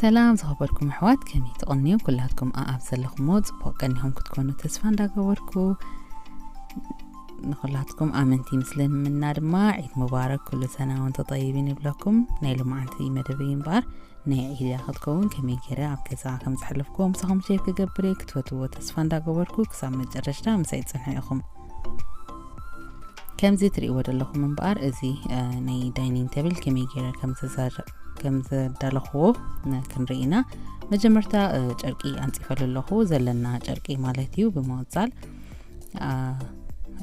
ሰላም ዝኸበርኩም ኣሕዋት፣ ከመይ ትቕንዩ? ኩላትኩም ኣኣብ ዘለኹሞ ጽቡቕ ቀኒኹም ክትኮኑ ተስፋ እንዳገበርኩ፣ ንኹላትኩም ኣመንቲ ምስልምና ድማ ዒድ ሙባረክ፣ ኩሉ ሰና ወንቱም ጠይቢን ይብለኩም። ናይ ሎማዓንቲ መደበይ እምበኣር ናይ ዒድ እያ ክትከውን፣ ከመይ ገይረ ኣብ ገዛ ከም ዘሕለፍኩዎ ምሳኹም ሼር ክገብር እየ። ክትፈትዎ ተስፋ እንዳገበርኩ ክሳብ መጨረሽታ ምሳይ ጽንሑ ኢኹም። ከምዚ ትርእይዎ ዘለኹም እምበኣር፣ እዚ፣ እ፣ ናይ ዳይኒንግ ቴብል ከመይ ገይረ ከም ዘዛር-፣ ከም ዘዳለኽዎ፣ እ፣ ክንርኢ ኢና። መጀመርታ፣ እ፣ ጨርቂ ኣንጺፈሉ ኣለኹ፣ ዘለና ጨርቂ ማለት እዩ። ብምቕጻል፣ እ፣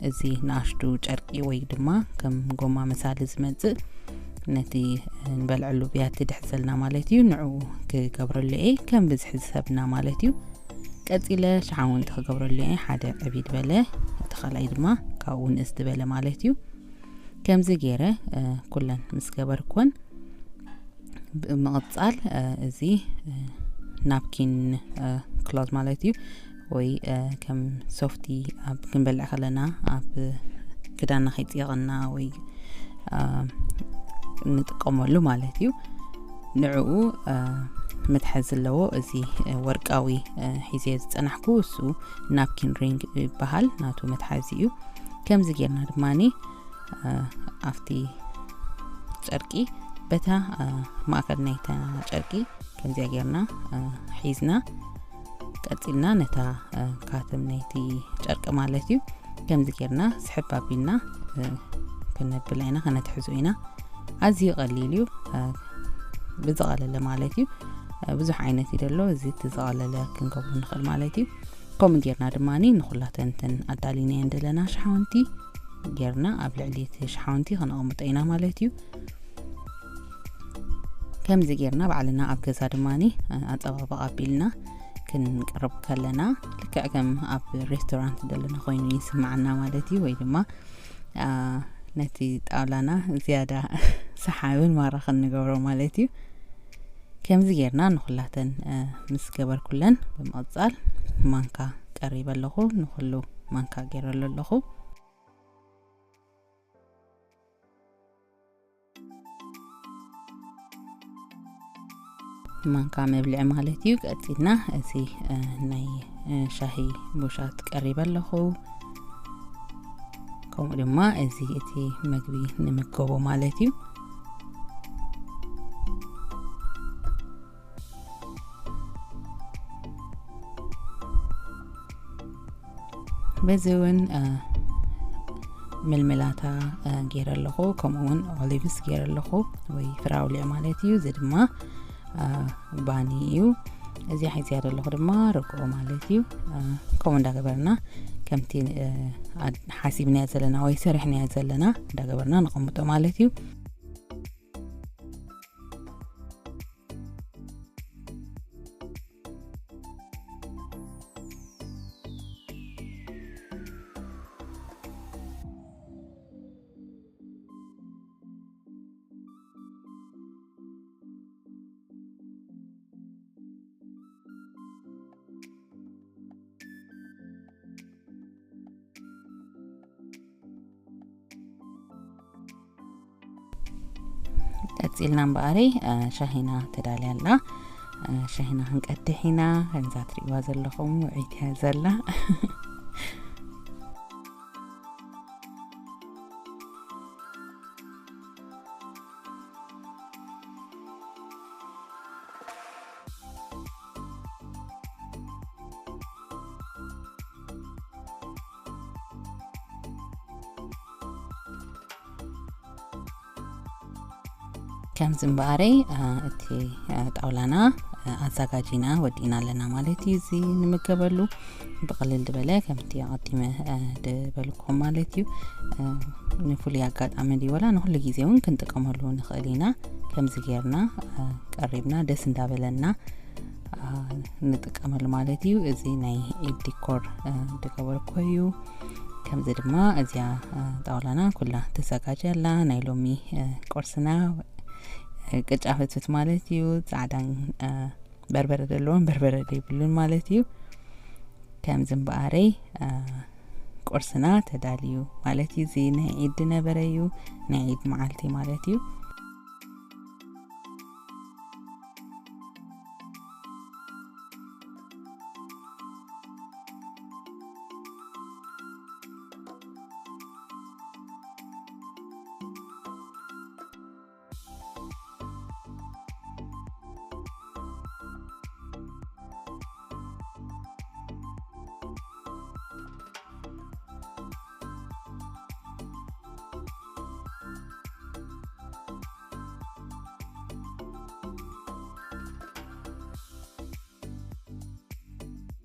እዚ ንኣሽቱ ጨርቂ ወይ ድማ ከም ጎማ መሳሊ ዝመጽእ፣ ነቲ፣ እ፣ ንበልዐሉ ብያቲ ድሕዘልና ማለት እዩ። ንዕኡ ክገብረሉ እየ፣ ከም ብዝሒ ሰብና ማለት እዩ። ቀጺለ ሸሓውንቲ ክገብረሉ እየ። ሓደ ዕብይ ዝበለ፣ እቲ ካልኣይ ድማ ካብኡ ንእስ ዝበለ ማለት እዩ። ከምዚ ገይረ፣ እ፣ ኩለን ምስ ገበርኩወን፣ ብምቕጻል፣ እ፣ እዚ፣ እ፣ ናፕኪን፣ እ፣ ክሎዝ ማለት እዩ። ወይ፣ እ፣ ከም ሶፍቲ ኣብ ክንበልዕ ከለና ኣብ ክዳንና ከይጽየቐና ወይ፣ እ፣ ንጥቀመሉ ማለት እዩ። ንዕኡ፣ እ፣ መትሓዚ ኣለዎ። እዚ፣ እ፣ ወርቃዊ፣ እ፣ ሒዘ ዝጸናሕኩ እሱ ናፕኪን ሪንግ ይበሃል፣ ናቱ መትሓዚ እዩ። ከምዚ ጌርና ድማኒ፣ እ፣ ኣብቲ ጨርቂ በታ፣ እ፣ ማእከል ናይታ ጨርቂ ከምዚኣ ጌርና፣ እ፣ ሒዝና፣ ቀጺልና ነታ፣ እ፣ ካትም ናይቲ ጨርቂ ማለት እዩ፣ ከምዚ ጌርና ስሕብ ኣቢልና፣ እ፣ ክነብላ ኢና፣ ከነትሕዞ ኢና። ኣዝዩ ቀሊል እዩ፣ እ፣ ብዝቐለለ ማለት እዩ። እ፣ ብዙሕ ዓይነት እዩ ደሎ፣ እዚ እቲ ዝቐለለ ክንገብሮ ንኽእል ማለት እዩ። ከምኡ ጌርና ድማኒ ንኹላተን እተን ኣዳሊናየን ዘለና ሸሓውንቲ ጌርና ኣብ ልዕሊ እቲ ሸሓውንቲ ከነቐምጦ ኢና ማለት እዩ። ከምዚ ጌርና ባዕልና ኣብ ገዛ ድማኒ፣ እ፣ ኣጸባብቕ ኣቢልና ክንቅርብ ከለና ልክዕ ከም ኣብ ሬስቶራንት ዘለና ኮይኑ ይስምዓና ማለት እዩ። ወይ ድማ፣ እ፣ ነቲ ጣውላና ዝያዳ ሰሓብን ማራኽን ንገብሮ ማለት እዩ። ከምዚ ጌርና ንኹላተን፣ እ፣ ምስ ገበርኩለን ብምቕጻል ማንካ ቀሪበ ኣለኹ። ንኹሉ ማንካ ገይረሉ ኣለኹ። ማንካ መብልዒ ማለት እዩ። ቀጺልና እዚ፣ እ፣ ናይ፣ እ፣ ሻሂ ቡሻት ቀሪበ ኣለኹ። ከምኡ ድማ እዚ እቲ መግቢ ንምገቦ ማለት እዩ። በዚ እውን፣ እ፣ ምልምላታ፣ እ፣ ገይረ ኣለኹ፣ ከምኡ እውን ኦሊቭስ ገይረ ኣለኹ፣ ወይ ፍራውሊዕ ማለት እዩ። እዚ ድማ፣ እ፣ ባኒ እዩ። እዚ ሒዝያ ዘለኹ ድማ ርግኦ ማለት እዩ። እ፣ ከምኡ እንዳገበርና ከምቲ፣ እ፣ ኣድ-፣ ሓሲብናዮ ዘለና ወይ ሰሪሕናዮ ዘለና እንዳገበርና ነቐምጦ ማለት እዩ። ቀጺልና እምበኣረይ፣ እ፣ ሻሂና ተዳልያ ኣላ። እ፣ ሻሂና ክንቀድሕ ኢና። ከምዛ ትርእይዋ ዘለኹም ውዕይቲ እያ ዘላ። ከምዚ እምበኣረይ፣ እ፣ እቲ፣ እ፣ ጣውላና፣ እ፣ ኣዘጋጂና ወዲእና ኣለና ማለት እዩ። እዚ ንምገበሉ ብቕልል ዝበለ ከምቲ ኣቐዲመ፣ እ፣ ድበልኩም ማለት እዩ። እ፣ ንፍሉይ ኣጋጣሚ ድዩ ወላ ንኹሉ ግዜ እውን ክንጥቀመሉ ንኽእል ኢና። ከምዚ ጌርና፣ እ፣ ቀሪብና ደስ እንዳበለና፣ እ፣ ንጥቀመሉ ማለት እዩ። እዚ ናይ ኢድ ዲኮር፣ እ፣ ድገበርኮ እዩ። ከምዚ ድማ እዚኣ፣ እ፣ ጣውላና ኩላ ተዘጋጅያ ኣላ። ናይ ሎሚ፣ እ፣ ቁርስና፣ እ፣ ቅጫ ፍትፍት ማለት እዩ። ጻዕዳን፣ እ፣ በርበረ ዘለዎን በርበረ ዘይብሉን ማለት እዩ። ከምዚ እምበኣረይ፣ እ፣ ቁርስና ተዳልዩ ማለት እዩ። እዚ ናይ ዒድ ነበረ እዩ፣ ናይ ዒድ መዓልቲ ማለት እዩ።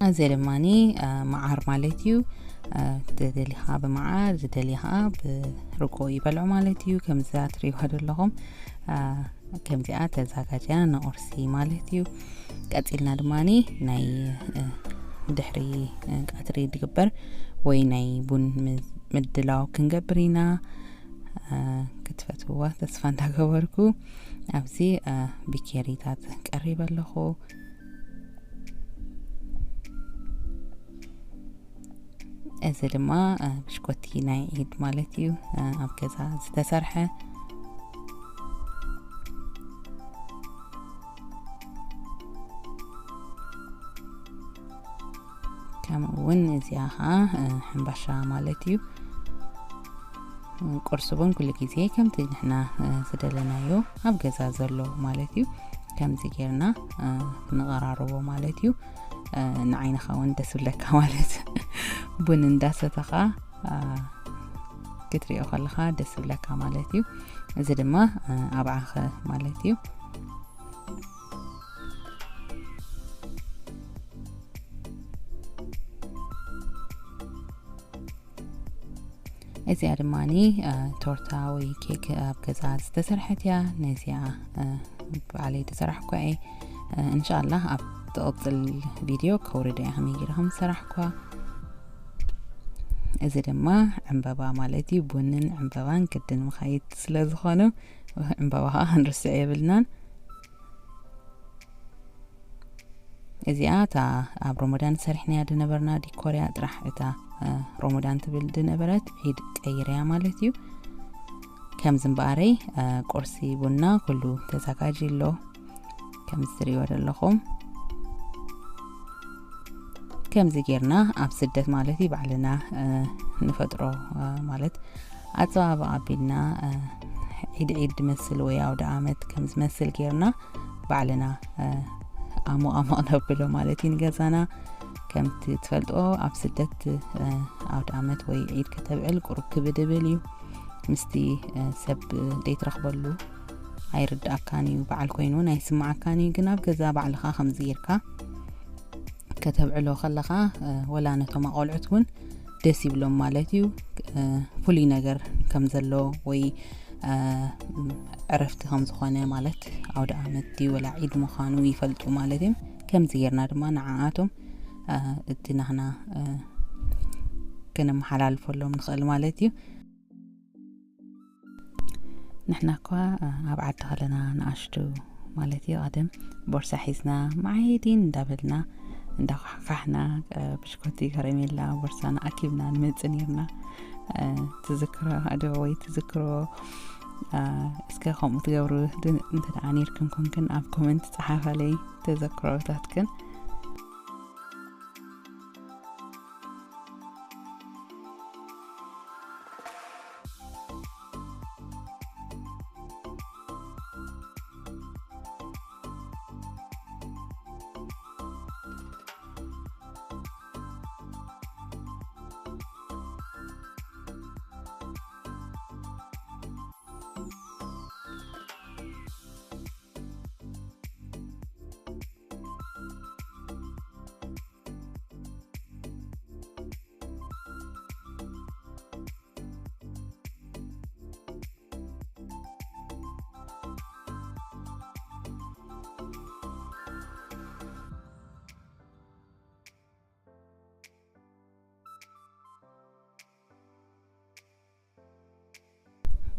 እዚ ድማኒ መዓር ማለት እዩ። ትደሊ ከዓ ብመዓር፣ ዝደሊ ከዓ ብርጎ ይበልዑ ማለት እዩ። ከምዚ ትሪእዋ ዘለኹም ከምዚኣ ተዘጋጅያ ንቁርሲ ማለት እዩ። ቀፂልና ድማኒ ናይ ድሕሪ ቀትሪ ድግበር ወይ ናይ ቡን ምድላው ክንገብር ኢና። ክትፈትውዋ ተስፋ እንዳገበርኩ ኣብዚ ቢኬሪታት ቀሪበ ኣለኹ። እዚ ድማ ብሽኮቲ ናይ ዒድ ማለት እዩ፣ ኣብ ገዛ ዝተሰርሐ። ከምኡ እውን እዚኣ ከዓ ሕምባሻ ማለት እዩ። ቁርሲ እውን ኩሉ ግዜ ከምቲ ንሕና ዝደለናዮ ኣብ ገዛ ዘሎ ማለት እዩ። ከምዚ ጌርና ንቐራርቦ ማለት እዩ። ንዓይንኻ እውን ደስ ብለካ ማለት፣ ቡን እንዳሰተኻ ክትሪኦ ከለኻ ደስ ብለካ ማለት እዩ። እዚ ድማ ኣብዓኸ ማለት እዩ። እዚኣ ድማኒ ቶርታ ወይ ኬክ ኣብ ገዛ ዝተሰርሐት እያ። ነዚኣ ባዕለይ ተሰራሕኳ እየ። እንሻላ ኣብ ትቕፅል ቪድዮ ከውርደ እያ ከመይ ገይረ ከም ዝሰራሕኳ። እዚ ድማ ዕምበባ ማለት እዩ። ቡንን ዕምበባን ግድን ምኻይድ ስለ ዝኾነ ዕምበባ ከዓ ክንርስዕ የብልናን። እዚኣ እታ ኣብ ሮሞዳን ሰሪሕናያ ድነበርና ዲኮርያ ጥራሕ እታ ሮሞዳን ትብል ድነበረት ዒድ ቀይርያ ማለት እዩ። ከምዚ እምበኣረይ ቁርሲ ቡና ኩሉ ተዘጋጅ ኣሎ። ከምዚ ትሪእዎ ዘለኹም ከምዚ ጌርና ኣብ ስደት ማለት እዩ ባዕልና ንፈጥሮ ማለት ኣጸባብኣ ኣቢልና ዒድ ዒድ ድመስል ወይ ኣውደ ኣመት ከም ዝመስል ጌርና ባዕልና ኣሞቕ ኣሞቕ ነብሎ ማለት እዩ ንገዛና። ከምቲ ትፈልጦ ኣብ ስደት ኣውደ ኣመት ወይ ዒድ ከተብዕል ቁሩብ ክብድብል እዩ። ምስቲ ሰብ ደይትረኽበሉ ኣይርድኣካን እዩ። በዓል ኮይኑ እውን ኣይስምዓካን እዩ። ግን ኣብ ገዛ ባዕልኻ ከምዚ ጌርካ ከተብዕሎ ከለኻ ወላ ነቶም ኣቆልዑት እውን ደስ ይብሎም ማለት እዩ። ፍሉይ ነገር ከም ዘሎ ወይ ዕረፍቲ ከም ዝኾነ ማለት ኣውደ ኣመት ድዩ ወላ ዒድ ምዃኑ ይፈልጡ ማለት እዮም። ከምዚ ጌርና ድማ ንዓኣቶም እቲ ናህና ከነመሓላልፈሎም ንኽእል ማለት እዩ። ንሕና እኳ ኣብ ዓዲ ከለና ንኣሽቱ ማለት እዩ ቀደም ቦርሳ ሒዝና ማዓይዲን እንዳበልና እንዳኳሕኳሕና ብሽኮቲ ከረሜላ ቦርሳና ኣኪብና ንመጽእ ነርና። ትዝክሮ ኣዶ ወይ ትዝክሮ እስከ ከምኡ ትገብሩ እንተ ደኣ ነርክን ኮንክን ኣብ ኮመንት ጸሓፋለይ ተዘክሮታትክን።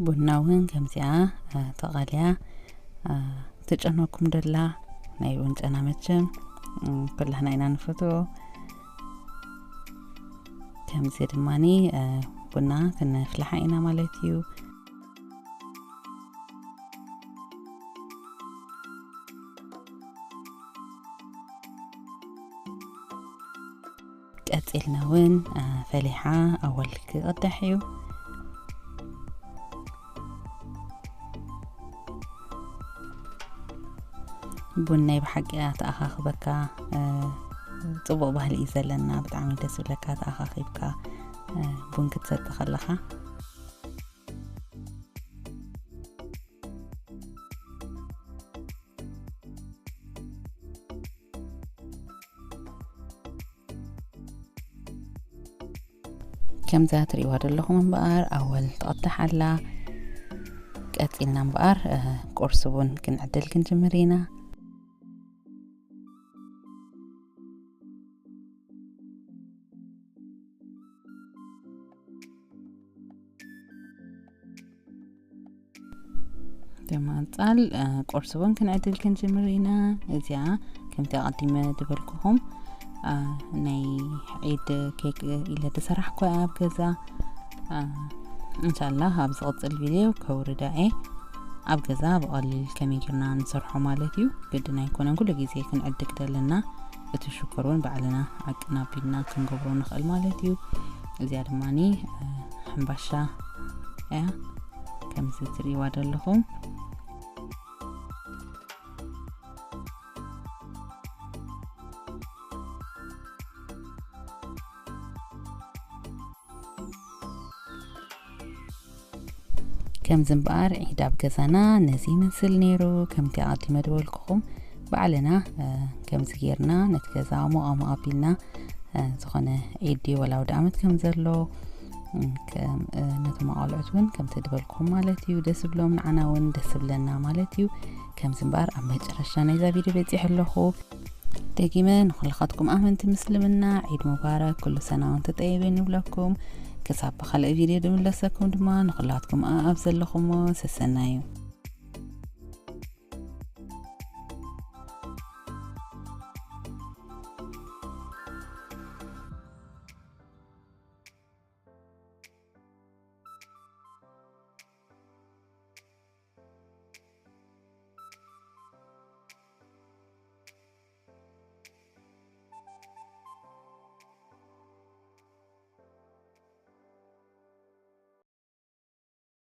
ቡና እውን ከምዚኣ ተቐልያ ትጨነኩም ደላ። ናይ ቡን ጨና መቸም ኩላህና ኢና ንፈትዎ። ከምዚ ድማኒ ቡና ክንፍልሓ ኢና ማለት እዩ። ቀፂልና እውን ፈሊሓ ኣወል ክቕዳሕ እዩ። ቡን ናይ ብሓቂ እያ ተኣኻኽበካ። ፅቡቕ ባህሊ እዩ ዘለና፣ ብጣዕሚ ደስ ዝብለካ ተኣኻኺብካ ቡን ክትሰቲ ከለኻ። ከምዛ ትርእይዋ ዘለኹም እምበኣር ኣወል ትቐዳሕ ኣላ። ቀጺልና እምበኣር ቁርሲ እውን ክንዕድል ክንጅምር ኢና። ብምቕጻል ቁርሲ እውን ክንዕድል ክንጅምር ኢና። እዚኣ ከምቲ ኣቐዲመ ዝበልኩኹም ናይ ዒድ ኬክ ኢለ ዝሰራሕኩ ኣብ ገዛ። እንሻላ ኣብ ዝቕጽል ቪድዮ ከውርዳ እየ። ኣብ ገዛ ብቐሊል ከመይ ጌርና ንሰርሖ ማለት እዩ። ግድን ኣይኮነን ኩሉ ግዜ ክንዕድግ ዘለና። እቲ ሽኮር እውን ባዕልና ዓቅን ኣቢልና ክንገብሮ ንኽእል ማለት እዩ። እዚኣ ድማ ሕምባሻ እያ፣ ከምዚ ትርእይዋ ዘለኹም። ከምዚ እምበኣር ዒድ ኣብ ገዛና ነዚ ይመስል ነይሩ። ከምቲ ኣቐዲመ ዝበልኩኹም ባዕልና ከምዚ ጌርና ነቲ ገዛ ሞቕ ሞቕ ኣቢልና ዝኾነ ዒድ ድዩ ወላ ኣውደ ዓመት ከም ዘሎ ነቶም ኣቓልዑት እውን ከምቲ ዝበልኩኹም ማለት እዩ ደስ ዝብሎም፣ ንዓና እውን ደስ ዝብለና ማለት እዩ። ከምዚ እምበኣር ኣብ መጨረሻ ናይዛ ቪድዮ በጺሐ ኣለኹ። ደጊመ ንኹልኻትኩም ኣመንቲ ምስልምና ዒድ ሙባረክ፣ ኩሉ ሰና ወንቱም ጠይቢን ንብለኩም። ክሳብ ብኻልእ ቪድዮ ድምለሰኩም ድማ ንኹላትኩም ኣብ ዘለኹሞ ሰሰናዩ።